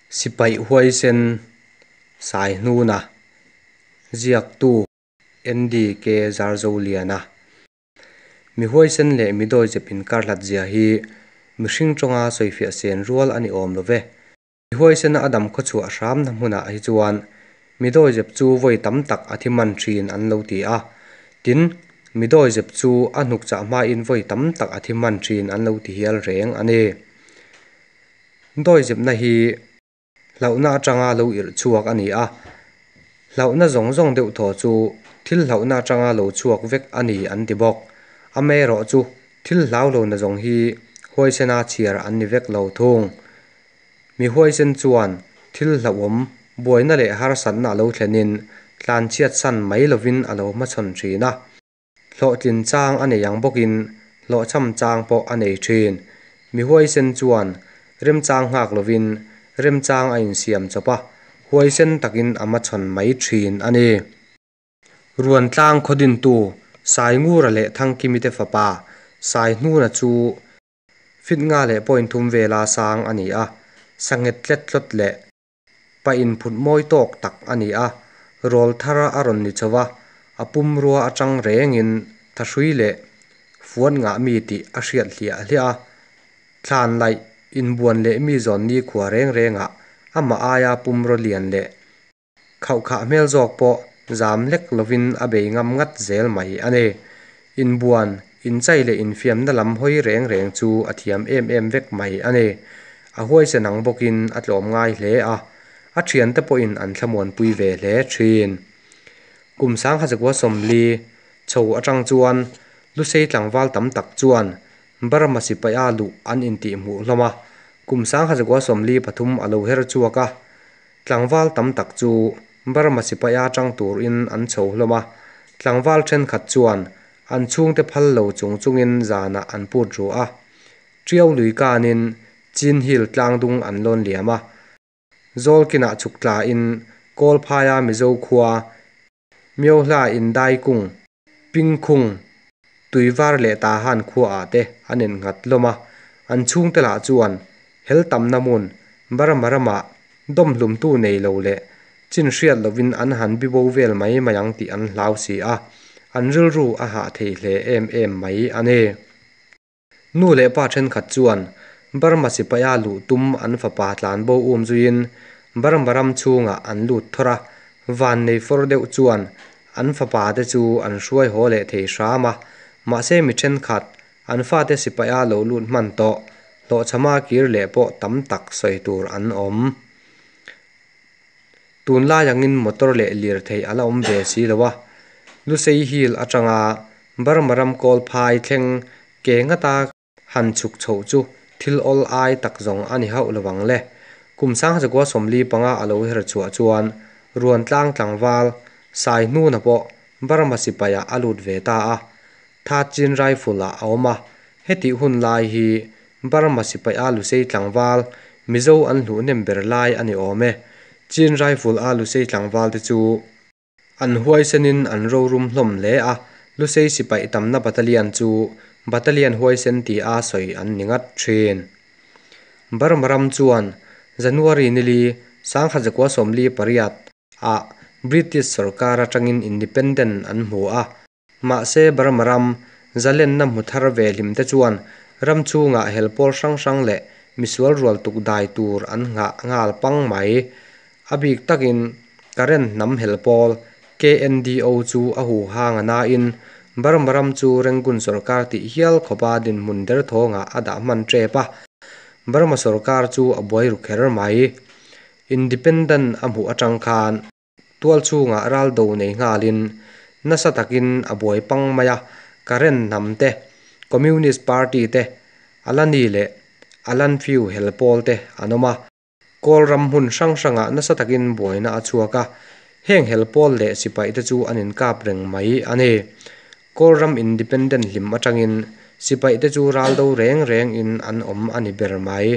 Sipai huaisen Saihnuna ziaktu NDK Zarzoliana Mi huaisen leh mi dawizep inkar hlat zia hi mihring tawnga sawifiah sen rual a ni awm lo ve. Mi huaisena a dam khawchhuah hramna hmunah hi chuan mi dawizep chu vawi tam tak a thi man thin an lo ti a. Tin, mi dawizep chu a hnukchah hmain vawi tam tak a thi man thin an lo ti hial reng a ni. Dawizepna hi hlauhna atanga lo irh chhuak a ni a, hlauhna zawng zawng deuh thaw chu thil hlauhna atanga lo chhuak vek a ni an ti bawk. Amaherawhchu, thil hlau lo na zawng hi huaisena chhiar an ni vek lo thung. Mi huaisen chuan thil hlauhawm, buaina leh harsatna a lo thlenin tlanchhiat san mai lovin a lo hmachhawn thin a. Hlawhtlin chang a nei ang bawkin hlawhchham chang pawh a nei thin. Mi huaisen chuan remchang nghak lovin remchang a insiam chawp a, huaisen takin a hmachhawn mai thin a ni. Ruantlang khaw dintu Saingura leh Thangkimi te fapa Saihnuna chu fit nga leh point thum vela sang a ni a, sanghet tlet tlawt leh pa inphut mawi tawk tak a ni a, rawl thar a rawn ni chho va, a pumrua atang rengin thahrui leh fuan ngah mi tih a hriat hliah hliah a, thlan laih inbuan leh mi zawn nikhua reng rengah amah aia pumraw lian leh khauhkhah hmel zawk pawh zam hlek lovin a bei ngam ngat zel mai a ni. Inbuan, inchai leh infiamna lam hawi reng reng chu a thiam em em vek mai a ni. A huaisen ang bawkin a tlawm ngai hle a, a thiante pawhin an thlamuanpui ve hle thin. Kum 1940 chho atang chuan Lusei tlangval tam tak chuan Burma sipaia luh an intihhmuh hlawm a, kum 1943 a lo her chhuak a, tlangval tam tak chu Burma sipaia tang turin an chho hlawm a, tlangval thenkhat chuan an chhungte phal lo chung chungin zanah an put ru a, Tiau lui kanin Chin Hill tlangdung an lawn liam a, Zawlkinah chhuk tlain Kawlphaia Mizo khua Myohla Indaikung, Pingkhung, Tuivar leh Tahan khuaah te an innghat hlawm a, an chhungte lah chuan hel tamna hmun Burma ramah dawmhlumtu nei lo leh chin hriat lovin an han bibo vel mai mai ang tih an hlau si a, an rilru a hah thei hle em em mai a ni. Nu leh pa thenkhat chuan Burma sipaia luh tum an fapa tlanbo um zuiin Burma ram chhungah an lut thawr a, vannei fawr deuh chuan an fapa te chu an hruai haw leh thei hram a, mahse mi thenkhat an fate sipaia lo lut hman tawh hlawhchhama kir leh pawh tam tak sawi tur an awm. Tunlai angin motor leh lirthei a la awm ve si lo a, Lusei Hill atanga Burma ram kawl phai thleng ke ngata han chhuk chhoh chu thil awl ai tak zawng a ni hauh lo ang le. Kum 1945 a lo her chhuah chuan Ruantlang tlangval Saihnuna pawh Burma sipaiah a lut ve ta a, Thachin Rifle-ah a awm a, hetih hun lai hi Burma sipaia Lusei tlangval Mizo an hluh hnem ber lai a ni awm e. Chin Rifle-a Lusei tlangvalte chu an huaisenin an rorum hlawm hle a, Lusei sipai tamna Battalion chu Battalion huaisen tia sawi an ni ngat thin. Burma ram chuan January nili 1948 ah British sorkar atangin Independent an hmu a, Mahse Burma ram zalenna hmu thar ve hlim te chuan ram chhungah hel pawl hrang hrang leh misual rual tuk dai tur an nghah nghal pang mai. A bik takin Karen hnam hel pawl KNDO chu a hu hang a nain Burma ram chu Rangoon sorkar tih hial khawpa dinhmun derthawngah a dah hman tep a, Burma sorkar chu a buai ru kher mai. Independent a hmuh atang khan Tual chhungah ral do nei nghalin nasa takin a buai pang mai a, Karen hnam te, Communist Party te, Alani leh Alanfiu hel pawl te an awm a. Kawl ram hmun hrang hrangah nasa takin buaina a chhuak a, heng hel pawl leh sipai te chu an inkap reng mai a ni. Kawl ram independent hlim atangin sipai te chu ral do reng rengin an awm a ni ber mai.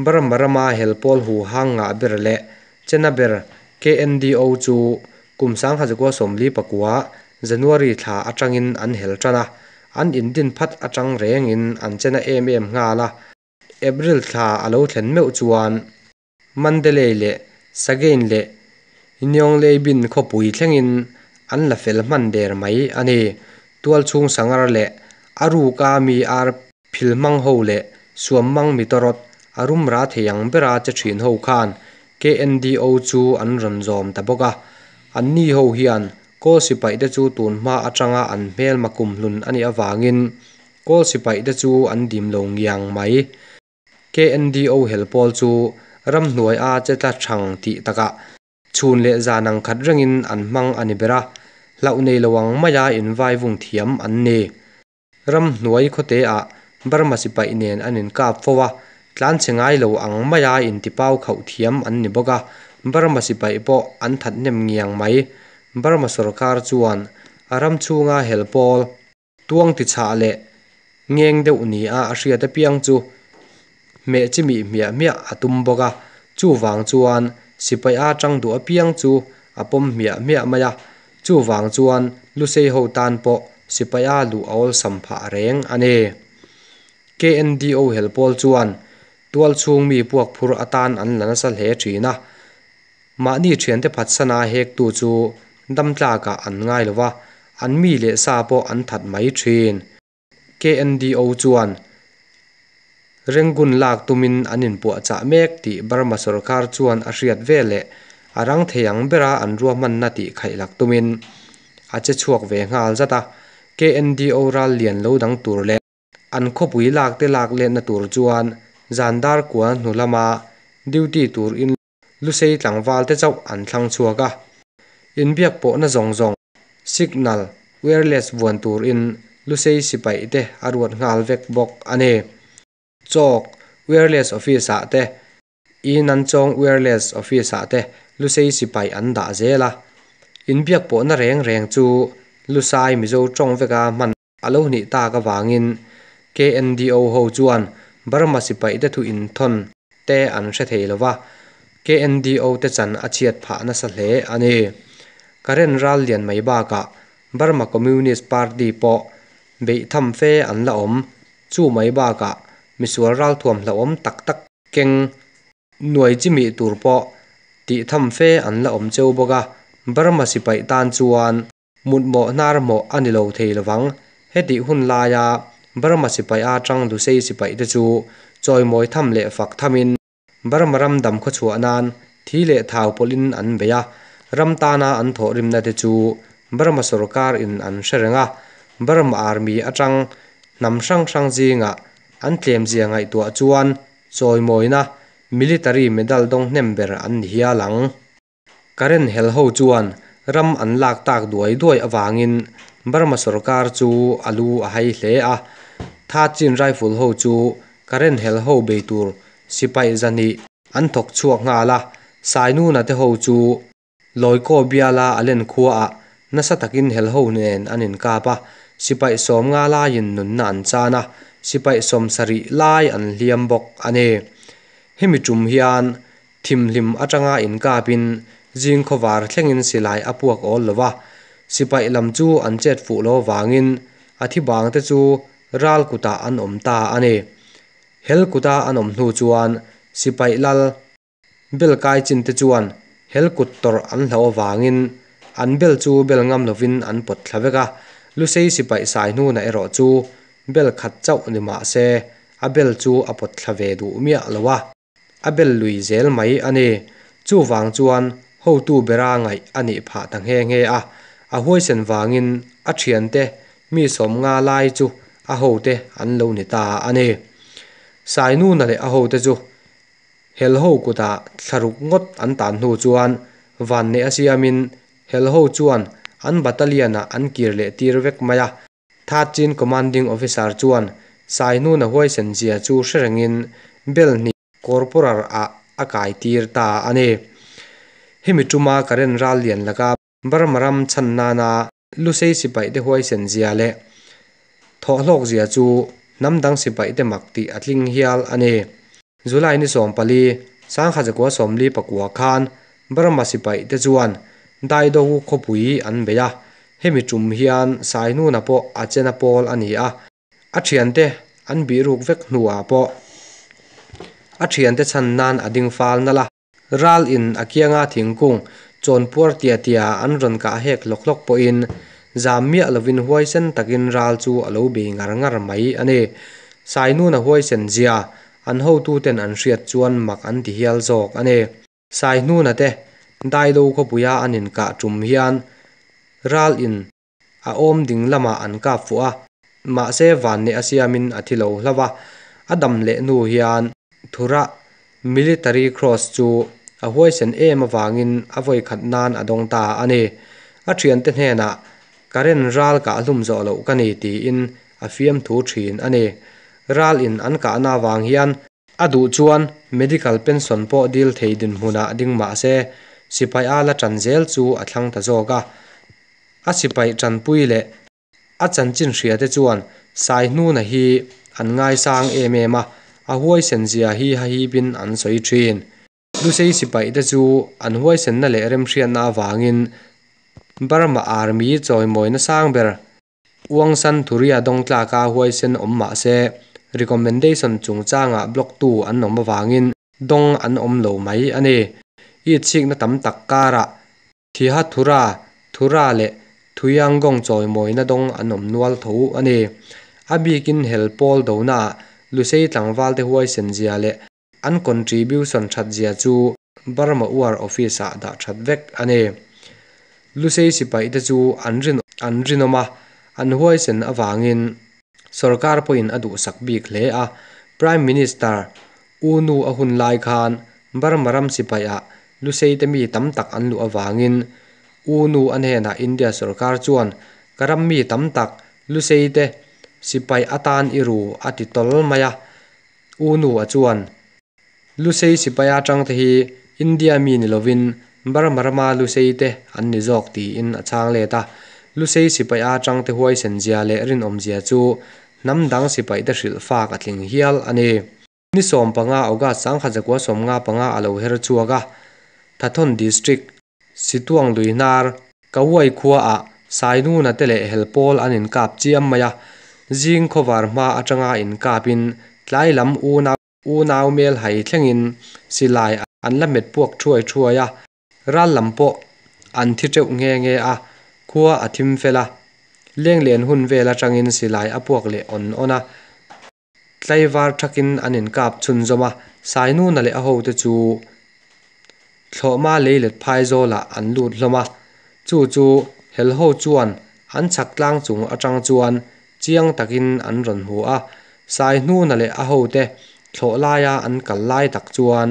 Burma rama hel pawl hu hang ngah ber leh chena ber KNDO chu kum 1949 January thla atangin an hel tan a, an indin phat atang rengin an chena em em nghal a, April thla a lo thlen meuh chuan Mandalay leh Sagain leh Nyaungleibin khawpui thlengin an la fel hman der mai a ni. Tualchhung sangar leh a ruka mi ar phil hmang ho leh suam mang mi tawrawt, a rum ra thei ang bera che thin ho khan KNDO chu an rawn zawm ta bawk a. Anni ho hian Kawl sipaite chu tunhma atanga an hmelma kumhlun a nih avangin Kawl sipaite chu an dim lo ngiang mai. KNDO hel pawl chu ramhnuai a che tla thang tih takah chhun leh zan ang khat rengin an hmang a ni ber a, hlauh nei lo ang maia invaivung thiam an ni. Ramhnuai khawteah Burma sipai nen an inkap fo a, tlanchhe ngai lo ang maia intipau khauh thiam an ni bawk a, Burma sipai pawh an that hnem ngiang mai. Burma sorkar chuan a ram chhunga hel pawl tuang tichhah leh ngeng deuh nia a hriat apiang chu hmeh chimih hmiah hmiah a tum bawk a, chuvang chuan sipai a tang duh apiang chu a pawm hmiah hmiah mai a, chuvang chuan Lusei ho tan pawh sipai a luh a awlsam phah reng a ni. KNDO hel pawl chuan tualchhung mi puak phur atan an la nasa hle thin a, mahni thiante phatsana hektu chu dam tlakah an ngai lo va, an mi leh sa pawh an that mai thin. KNDO chuan Rangoon lak tumin an inpuahchah mek tih Burma sorkar chuan a hriat veleh a rang thei ang bera an ruahmanna tih khaihlak tumin a che chhuak ve nghal zat a, KNDO ral lian lo dang tur leh an khawpui lak te lak letna tur chuan zan dar kua hnu lama duty turin Lusei tlangval te chauh an thlang chhuak a. Inbiak pawhna zawng zawng, signal, wireless vuan turin Lusei sipaih te a ruat nghal vek bawk a ni. Chawk wireless office ah te, I Nanchawng wireless office ah te Lusei sipaih an dah zel a. Inbiak pawhna reng reng chu Lusai Mizo tawng veka hman a lo nih tak avangin KNDO ho chuan Burma sipaih te thu inthawn te an hre thei lo va, KNDO te chan a chhiat phah nasa hle a ni. Karen ral lian mai bakah Burma Communist Party pawh beih tham fe an la awm. Chu mai bakah misual ralthuam hlauhawm tak tak keng nuai chimih tur pawh tih tham fe an la awm cheu bawk a, Burma sipaih tan chuan Mutmawh hnarmawh a ni lo thei lovang. Hetih hun laia Burma sipai atang Lusei sipaite chu chawimawi tham leh fak thamin Burma ram dam khawchhuah nan thi leh thau pawlhin an bei a, ram tana an thawhrimna te chu Burma sorkar in an hre reng a, Burma Army atang hnam hrang hrang zingah an tlemzia ngaihtuah chuan chawimawina Military medal dawng hnem ber an ni hial ang. Karen hel ho chuan ram an lak tak duai duai avangin Burma sorkar chu a lu a hai hle a. Tha Chin Rifle ho chu Karen hel ho bei tur sipai 200 an thawk chhuak nghal a. Sainuna te ho chu Lawikaw biala a len khuaah nasa takin hel ho nen an inkap a, sipai 50 laiin nunna an chan a, sipai 70 lai an hliam bawk a ni. Hemi tum hian Thimhlim atanga inkapin zing khawvar thlengin silai a puak awl lo va, sipai lam chu an chet fuh lo vangin a thi bangte chu ral kutah an awm ta a ni. Hel kuta an awm hnu chuan sipai lal bel kai chinte chuan hel kut tawrh an hlauh avangin an bel chu bel ngam lovin an pawt thla vek a, Lusei sipai sai hnunah erawh chu bel khat chauh ni mah se a bel chu a pawt thla ve duh miah lo a. A bel lui zel mai a ni. Chuvang chuan hotu bera ngaih a nih phah ta nghe nghe a. A huaisen vangin a thiante mi 50 lai chu a hote an lo ni ta a ni. Sainuna leh a hote chu helho kutah thlaruk ngawt an tan hnu chuan vanneih a siamin helho chuan an battalion-ah an kir leh tir vek mai a. Third Chin Commanding Officer chuan Sainuna huaisen zia chu hre rengin bel hnih Corporal ah a kai tir ta a ni. Hemi tuma Karen ral lian laka Burma ram chhan nana Lusei sipaih te huaisen zia leh thawhhlawk zia chu hnam dang sipaih te mak tih a tling hial a ni. July ni 14, 1949 khan Burma sipaih te chuan Daidohu khawpui an bei a, hemi tum hian Sainuna pawh a chena pawl a ni a, A thiante an bihruk vek hnuah pawh a thiante chhan nan a ding fal nalh a. Ral in a kianga thingkung chawnpuar tia tia an rawn kah hek hlawk hlawk pawhin zam miah lovin huaisen takin ral chu a lo bei ngar ngar mai a ni. Sainuna huaisen zia an hotuten an hriat chuan mak an ti hial zawk a ni. Saihnuna te Dailo khawpuia an inkah tum hian ral in a awm ding lamah an kap fuh a, mahse vanneih a siamin a thi lo hlauh a. A dam leh hnu hian Thura Military Cross chu a huaisen em avangin a vawi khat nan a dawng ta a ni. A thiante hnenah Karen ral kah hlum zawh loh ka ni tiin a fiamthu thin a ni. Ral in an kahna avang hian A duh chuan medical pension pawh dil thei dinhmunah ding mah se, sipai a la ṭan zel chu a thlang ta zawk a. A sipai ṭanpui leh a chanchin hriate chuan Saihnuna hi an ngaisang em em a, a huaisen zia hi hahipin an sawi ṭhin. Lusei sipaite chu an huaisenna leh remhriatna avangin Burma Army chawimawina sang ber Uangsan Thuria dawng tlaka huaisen awm mah se, recommendation chungchangah block tu an awm avangin dawng an awm lo mai a ni. Itchhikna tam tak karah Thiha Thura, Thura leh Thuianggawng chawimawina dawng an awm nual tho a ni. A bikin hel pawl donaah Lusei tlangvalte huaisen zia leh an contribution that zia chu Burma War Office-ah dah that vek a ni. Lusei sipaite chu an rin an rinawm a, an huaisen avangin sorkar pawhin a duhsak bik hle a. Prime Minister U Nu a hun lai khan Burma ram sipaiah Luseite mi tam tak an luh avangin U Nu a hnenah India sorkar chuan ka ram mi tam tak Luseite sipai atan i ru a ti tawl mai a. U Nu a chuan Lusei sipaia tangte hi India mi ni lovin Burma rama Lusei te an ni zawk tiin a chhang let a. Lusei sipaia tangte huaisen zia leh rinawm zia chu hnam dang sipaite hrilh fak a tling hial a ni. Ni 15 August 1995 a lo her chhuak a, Thathawn District, Situang lui hnar, Kauai khuaah Sainuna te leh Helpawl an inkap chiam mai a, zing khawvar hma atanga inkapin tlai lam unau Unau mel hai thlengin silai an la hmet puak thuai thuai a, ral lam pawh an thi teuh nghe nghe a, khua a thim fel a, lenglen hun vel atangin silai a puak leh awn awn a, tlaivar thakin an inkap chhunzawm a, Sainuna leh a hote chu thlawhma leilet phaizawlah an lut hlawm a, chu chu helho chuan an chhak tlang chung atang chuan chiang takin an rawn hmu a, Saihnuna leh a hote thlawh laia an kal lai tak chuan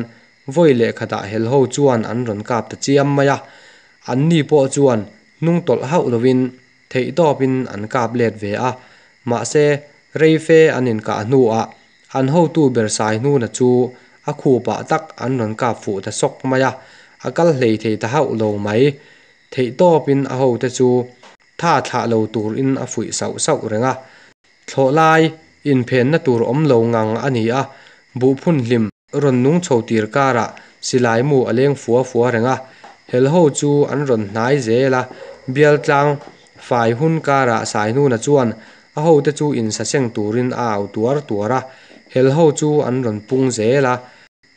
vawi leh khatah helho chuan an rawn kap ta chiam mai a, anni pawh chuan hnung tawlh hauh lovin theihtawpin an kap let ve a, mahse rei fe an inkah hnuah an hotu ber Saihnuna chu a khupah tak an rawn kap fuh ta sawk mai a, a kal hlei thei ta hauh lo mai. Theihtawpin a hote chu tha thlah lo turin a fuih sauh sauh reng a. Thlawh lai inphenna tur awm lo ngang a ni a, buhphun hlim rawn nung chho tir karah silai mu a leng fua fua reng a. Helho chu an rawn hnai zel a, bial tlang fai hun karah Saihnuna chuan a hote chu insaseng turin a au tuar tuar a, helho chu an rawn pung zel a,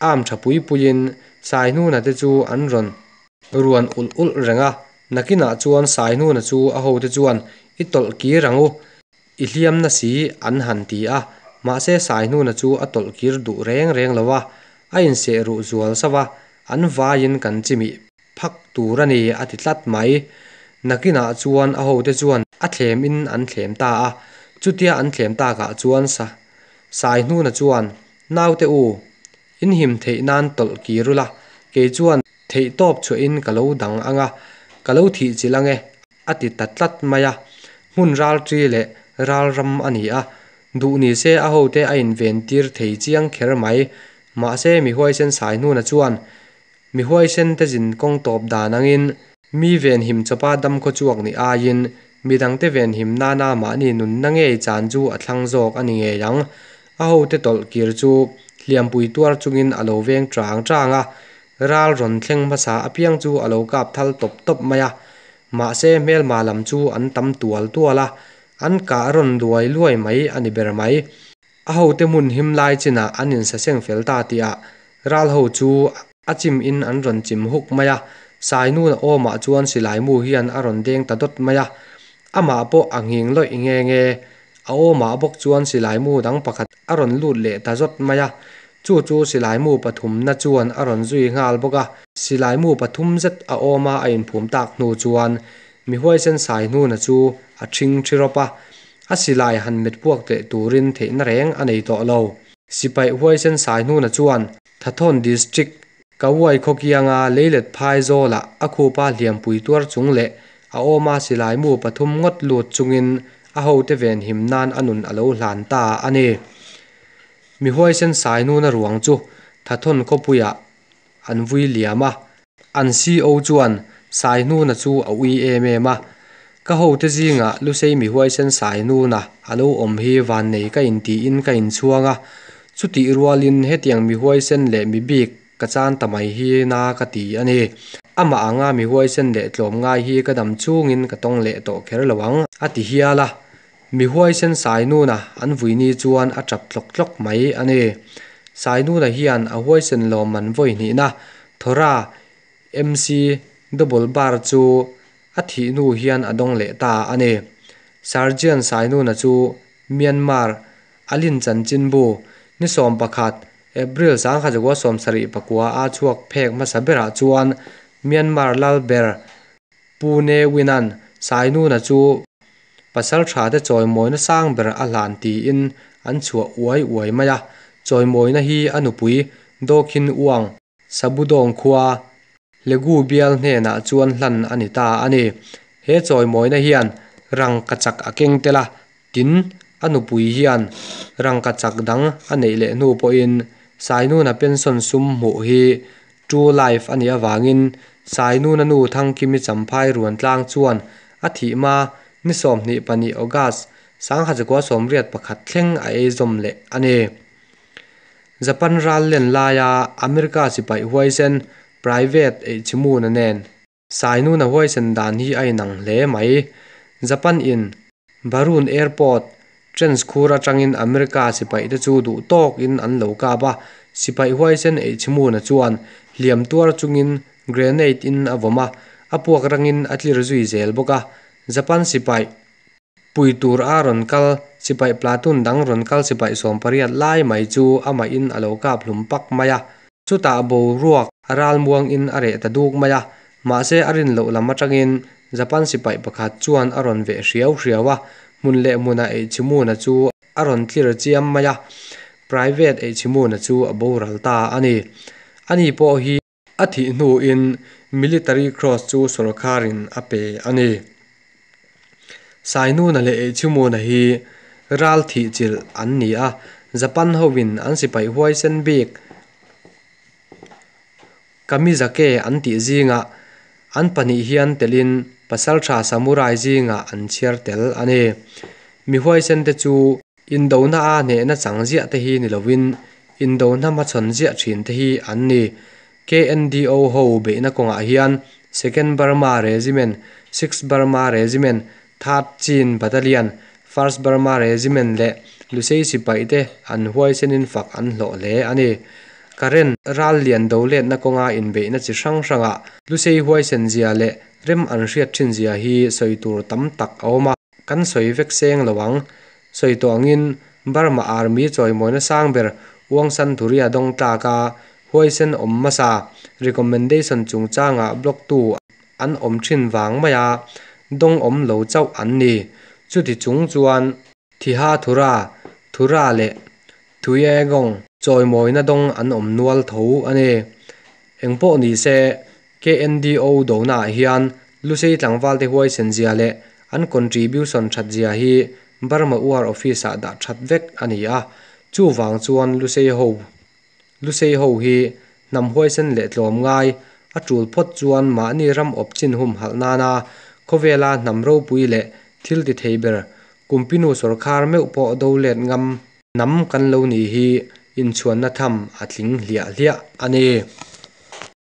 arm tha pui puiin Saihnuna te chu an rawn ruan ulh ulh reng a, nakinah chuan Saihnuna chu a hote chuan i tawlh kir ang u, i hliam na si an han ti a, mahse Saihnuna chu a tawlh kir duh reng reng lo a, a inseh ruh zual sauh a, an vaiin kan chimih phak tur a ni a ti tlat mai. Nakinah chuan a hote chuan a thlem in an thlem ta a, chutia an thlem takah chuan Saihnuna chuan naute u, In him theih nan tawlh kir ula, kei chuan theih tawp chhuahin ka lo dang ang a, ka lo thih chilh ang e, a ti ta tlat mai a. Hmun ralṭi leh ralram a ni a, duh ni se a hote a inven tir thei chiang kher mai. Mahse, mi huaisen Saihnuna chuan mi huaisen te zin kawng tawp dan angin mi venhim chawpa damkhaw chhuak ni aiin midangte venhim nana mahni nunna ngei chan chu a thlang zawk a ni ngei ang. A hote tawlh kir chu hliampui tuar chungin a lo veng chang chang a, ral rawn thleng hmasa apiang chu a lo kap thal tawp tawp mai a. Mahse hmelma lam chu an tam tual tual a, an kah rawn luai luai mai a ni ber mai. A hote hmun him lai chinah an insaseng fel ta tihah ral ho chu A chim in an rawn chim huk mai a, Sainuna awmah chuan silai mu hian a rawn deng ta dawt mai a, amah pawh a nghing lawih nghe nghe. A awmah bawk chuan silai mu dang pakhat a rawn lut leh ta zawt mai a, chu chu silai mu pathumna chuan a rawn zui nghal bawk a. Silai mu pathum zet a awma a inphum tak hnu chuan mi huaisen Sainuna chu a ṭhing ṭhi rawp a, a silai han met puak leh turin theihna reng a nei tawh lo. Sipai huaisen Sainuna chuan Thathawn District Kauai khaw kianga leilet phai zawlah a khupa hliampui tuar chung leh a awma silai mu pathum ngawt lut chungin a hote venhim nan a nun a lo hlan ta a ni. Mi huaisen Sainuna ruang chu Thathawn khawpuiah an vui liam a. An CO chuan Sainuna chu a ui em em a. Ka hote zingah Lusei mi huaisen Sainuna a lo awm hi vannei ka intiin ka inchhuang a. Chutih rualin hetiang mi huaisen leh mi bik ka chan ta mai hi na ka ti a ni. Amah anga mi huaisen leh tlawmngai hi ka dam chungin ka tawng leh tawh kher lo ang, a ti hial a. Mi huaisen Sainuna an vui ni chuan a tap tlawk tlawk mai a ni. Sainuna hian a huaisen lawmman vawi hnihna Thora MC Double Bar chu a thih hnu hian a dawng leh ta a ni. Sergeant Sainuna chu Myanmar Alin chanchinbu ni 11 April 1974 a chhuak phek hmasa berah chuan Myanmar lal ber Pu Ne Win-a'n Sainuna chu pasal tha te chawimawina sang ber a hlan tiin an chhuah uai uai mai a. Chawimawina hi a nupui Daw Khin Uang Sabudawng khua Legu bial hnenah chuan hlan a ni ta a ni. He chawimawina hian rangkachak a keng tel a, tin, a nupui hian rangkachak dang a neih leh hnu pawhin Sainuna pension sum hmuh hi True Life a nih avangin Sainuna nu Thangkimi Champhai Ruantlang chuan a thih hma ni 24 August 1981 thleng a ei zawm leh a ni. Japan ral len laia America sipai huaisen Private Eichimuna nen Sainuna huaisen dan hi a inang hle mai. Japan in Barun Airport trench khur atangin America sipai te chu duh tawkin an lo kap a, sipai huaisen Eichimuna chuan hliam tuar chungin grenade in a vawm a, a puak rangin a tlir zui zel bawk a. Japan sipai pui tur a rawn kal sipai platoon dang rawn kal sipai 18 lai mai chu amahin a lo kap hlum pak mai a. Chutah boruak a ralmuangin a reh ta duk mai a, mahse a rin loh lam atangin Japan sipai pakhat chuan a rawn veh hriau hriau a, hmun leh hmunah Eichimuna chu a rawn tlir chiam mai a, Private Eichimuna chu a boral ta a ni. Ani pawh hi a thih hnuin Military Cross chu sawrkharin a pe a ni. Sainuna leh Eichimuna hi ral thih chilh an ni a, Japan hoin an sipai huaisen bik Kamizake an tih zingah an pahnih hian telin pasaltha samurai zingah an chhiar tel a ni. Mi huaisen te chu indona a hnehna chang ziah te hi ni lovin indona hmachhawn ziah thin te hi an ni. KNDO ho beihna kawngah hian Second Burma Regiment, Sixth Burma Regiment, Third Chin Battalion, First Burma Regiment leh Lusei sipai te an huaisenin fak an hlawh hle a ni. Karen ral lian do letna kawnga inbeihna chi hrang hrangah Lusei huaisen zia leh rem an hriat thin zia hi sawi tur tam tak a awm a, kan sawi vek seng lo ang. Sawi tawh angin Burma Army chawimawina sang ber Aung San Thuria dawng tlaka huaisen awm hmasa recommendation chungchangah block tu an awm thin vang mai a, dawng awm lo chauh an ni. Chuti chung chuan Thiha Thura, Thura leh Thuiegawng chawimawina dawng an awm nual tho a ni. Engpawh ni se, KNDO donaah hian Lusei tlangval te huaisen zia leh an contribution that zia hi Burma War Office ah dah that vek a ni a. Chuvang chuan Lusei ho Lusei ho hi hnam huaisen leh tlawm ngai a tul phawt chuan mahni ram awp chin hum halh nana khawvela hnam ropui leh thil ti thei ber Kumpinu sawrkhar meuh pawh do let ngam hnam kan lo ni hi inchhuanna tham a tling hliah hliah a ni.